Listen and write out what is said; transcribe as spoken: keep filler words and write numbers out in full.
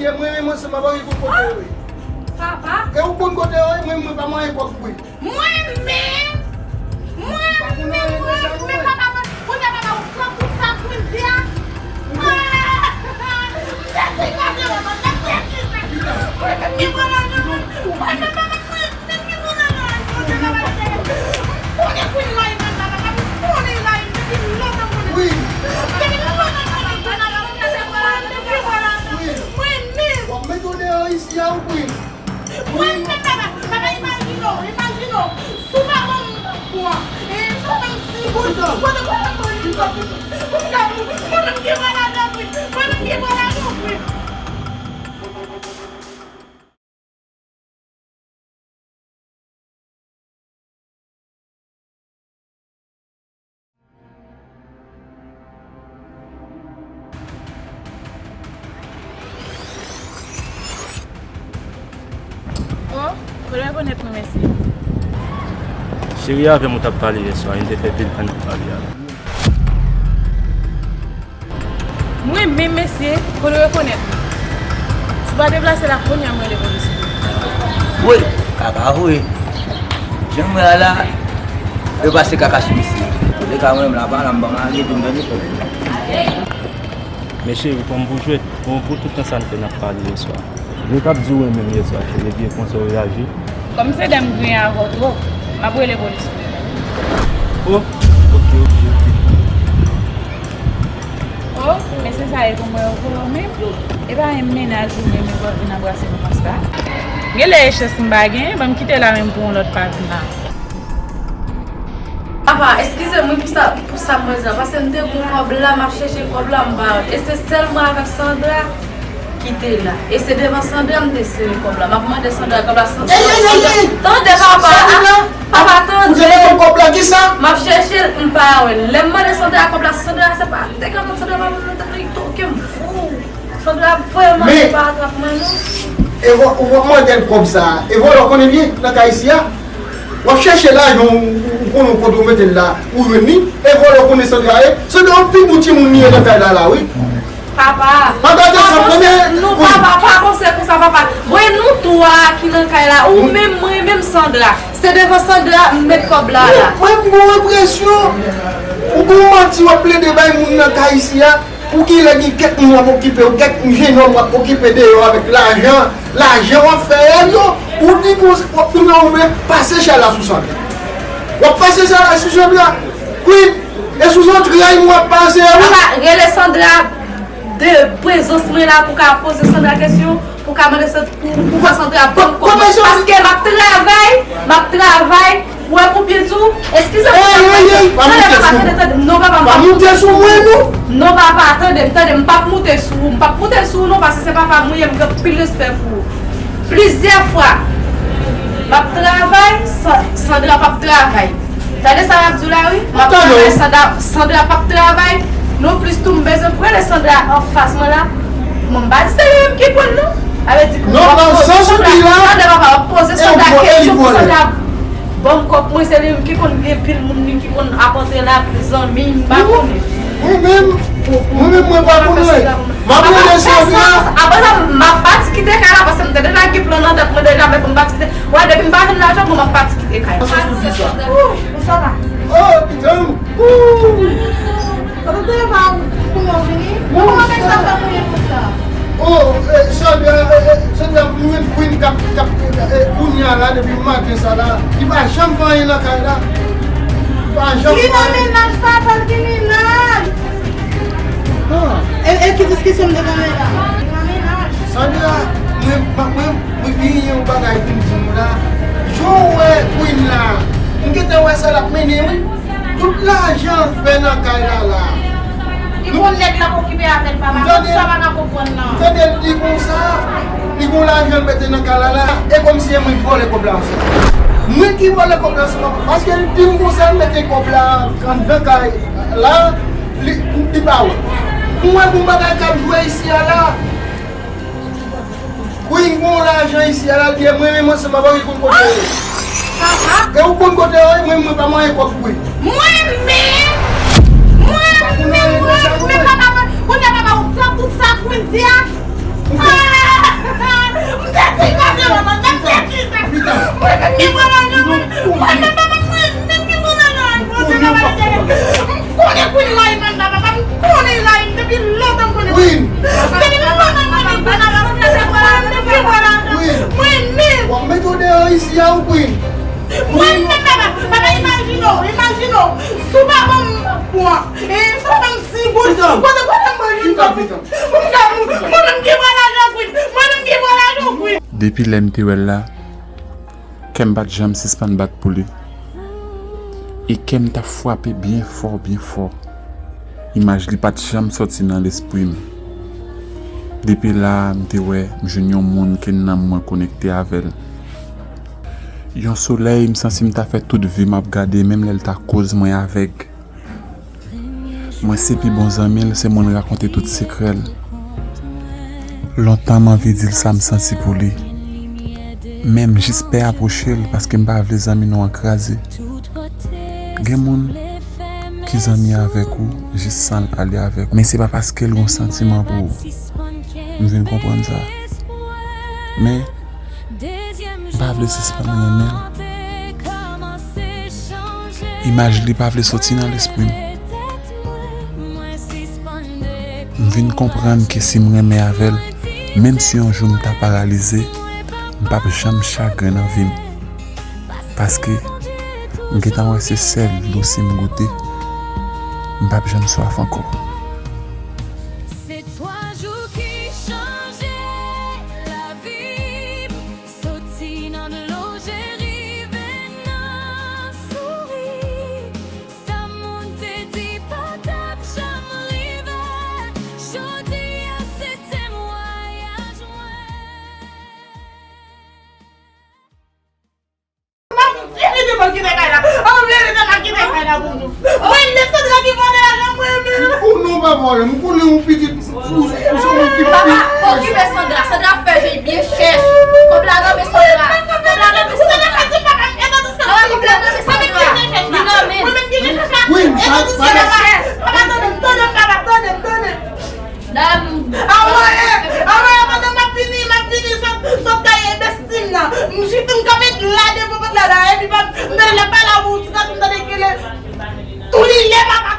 Mwen menm ansanm avè w, ou konn kote yo ye. Papa. E ou konn kote yo ye, mwen, mwen pa manyen kòb Queen. Mwen menm, mwen menm, mwen menm, papa, mwen, kounye a papa, ou pran tout sa Queen di a. Ah! M te di gade mwen, mwen te di sa. Mwen te di mwen, mwen, mwen, mwen, mwen, mwen, Queen. Queen. Mwen menm papa, papa, imajine w, imajine w, si w pa ban m bwa, e, si w pa ban m ti goud, kote w pral ban m ti goud pou m ka mouri? Mwen menm ki malad la, wi, mwen menm ki malad la, wi. Oh, ou rekonèt mwen, mesye? Cheri, avè m ou t ap pale yè swa, e m te fè pil tan n ap pale a. Mwen menm, mesye, kote w rekonèt mwen? Si w pa deplase la kounye a, m rele polis pou ou. Woy, papa vre. Jan m wè a la, yo pase kaka sou misye. Kote ka mwen menm la, pa la, m pa mare, epi m vin fè. Men cheri, kòm pou jwèt, bon, pou tout tan sa n fè n ap pale yè swa. Yo t ap di w renmen m yè swa, cheri, ebyen konsa w reyaji? Kòm se dam griyen avè w twòp, m ap rele polis pou ou. Oh, oke, oke, oke. Oh, men se sa e pou mwen ankò, men e pa menm mennaj ou menm yo pral vin anbrase nou konsa. Genlè e chans m pa gen, ban m kite la menm pou yon lòt pa vin la. Papa, eskize mwen pou sa, pou sa m pase la, paske m te gon kòb la, m ap chèche kòb la, m pa wè. E se sèlman avèk Sandra ki te la. E se devan Sandra m te sere kòb la. M ap mande Sandra kòb la, Sandra. Ey, ey, ey, ey! Tande, papa! Sa di la? Papa, tande! Ou te devan kòb la, kisa? M ap chèche l, m pa wè l. Lè m mande Sandra kòb la, Sandra, se pa, te ka mande Sandra pa ban m nan tèt li, toke m fou. Sandra vrèman pa atrap mwen, non. Men, e vò-, ou w ap mande l kòb sa a. E vòlè w konnen byen nan kay isi a. W ap chèche lajan w, ou, ou konnen kote w mete l la, ou jwenn li. E vòlè w konnen Sandra ye. Sandra yon pi bon timoun li ye nan kay la, la, wi. Papa, papa, non, papa, pa panse konsa, papa. Mwen, nou twa ki nan kay la, ou menm, mwen menm, Sandra. Se devan Sandra m met kòb la, la. Mwen, mwen, m gon enpresyon. Ou gon manti w ap plede bay moun nan kay isi a. Ou genlè gen kèk moun w ap okipe, ou kèk jennonm w ap okipe deyò avèk lajan, lajan w ap fè a yo. Ou di konsa, w ap tounen ou menm pase chala sou Sandra. W ap pase chala sou Sandra. Wi, e sou zantray m w ap pase a, wi. Papa, rele Sandra de prezans mwen la pou ka poze Sandra kesyon. Pou ka mande Sandra, pou, pou fè Sandra ban m kòb mwen. Paske m ap travay, m ap travay. Ou wè pou byen di w, eskize m. Ey, ey, ey, pa moute sou mwen. Tande, papa, tande, tande. Non, papa, m p ap moute sou mwen, non. Non, papa, tande m, tande m, m p ap moute sou ou, m p ap moute sou ou, non, paske se papa m ou ye, m gen anpil respè pou ou. Plizyè fwa, m ap travay, Sa-, Sandra p ap travay. Tande sa m ap di w la, wi. M ap travay, Sandra, Sandra p ap travay. Nonplis tou, m bezwen prele Sandra anfas mwen la. Mwen, m pa di se li menm ki pran l, non. Sa vle di ke w ap poze Sandra, tande papa, w ap poze Sandra kesyon pou Sandra ban m kòb mwen, se li menm ki konn gen pil moun li ki konn ap antre la, pil zanmi, m pa konnen. Mwen menm, mwen menm, mwen pa konnen. M ap rele Sandra. Apre sa, m ap pati kite kay la, paske m te deja gen plan nan tèt mwen deja, men pou m pati kite. Wè, depi m pa jwenn lajan, bon, m ap pati kite kay la. Sa sousi sa. Ou, ou sa va? Oh, pitit. Ou. Sa te va pou mwen vini? Kòman nèg sa fè mouye konsa? Oh, eh, Sandra, eh, eh, Sandra, mwen Queen k ap, k ap, eh, kounye a la, depi maten sa la, li pa janm fè anyen nan kay la. Li pa janm fè anyen. Li nan mennaj, papa l gen mennaj. Ah. E, e ki diskisyon m te genyen la? Li nan mennaj. Sandra, mwen, mwen, mwen, mwen genyen yon bagay pou m di nou la. Jan w wè Queen la, m gentan wè sa l ap mennen, wi. Tout lajan l fè nan kay la, la. Li konn nèg l ap okipe avè l, papa. Tout sa pa ka konprann nan. Tande, li di konsa, li gon lajan l mete nan kay la, la. E kòmsi e mwen ki vòlè kòb la ansanm. Mwen ki vòlè kòb la ansanm, papa. Paske li di m konsa, l mete kòb la anndan kay la, li, li pa wè. Mwen, gon bagay k ap jwe isi a la. Queen gon lajan isi a la, li di mwen menm ansanm avè w, li konn kote yo ye. Papa? E ou konn kote yo ye, mwen, mwen pa manyen kòb Queen. Mwen menm? Mwen menm, mwen menm, papa, mwen, kounye a papa, ou pran tout sa Queen di a? Ou pran, Depi lè m te wè l la, kè m pa t janm sispann bat pou li. E kè m t ap frape byen fò, byen fò. Imaj li pa t janm sòti nan lespri m. Depi la a, m te wè m jwenn yon moun ke nanm mwen konekte avè l. Yon solèy, m santi m ta fè tout vi m ap gade, menm lè l ta koz mwen avèg. Mwen se pi bon zanmi l, se moun rakonte tout sekrè l. Lontan m anvi di l sa m santi pou li. Men m jis pè apwoche l paske m pa vle zanmi nou an kraze. Gen moun ki zanmi avèk ou jis san l ale avèk ou. Men se pa paske l gon santiman pou ou. M vin konprann sa. Men m pa vle sispann renmen l. Imaj li pa vle soti nan lespri m. M vin konprann ke si m renmen avè l, menm si yon jou m ta paralize, m p ap janm chagren nan vi m. Paske m gentan wè se sèl dlo si m goute, m p ap janm swaf ankò. Se twa jou ki chanje lavi m. Soti nan dlo, je rive nan souri. Sa moun te di pa t ap janm rive. Jodi a se temwayaj mwen. M ap vini devan kite kay la. M ap vini devan kite kay la pou nou. Mwen, men Sandra ki vòlè lajan mwen menm. Ou non pa vòlè, m konnen ou pitit. Ou, ou se moun ki... Papa, okipe Sandra. Sandra ap fè je byen chèch. Kòb la nan men Sandra. Kòb la nan men Sandra. Papa, kòb la nan men Sandra. Li nan men. Wi, m pa, pa. Papa, tande m, tande m, papa, tande m, tande m. Awoye, awoye, pandan m ap vini, m ap vini, sot, sot kay enbestil nan. M jis m kanpe la devan pòt la, la, epi pa, m tande l ap pale avè w, ti tande, m tande kele. Tou li lè, papa.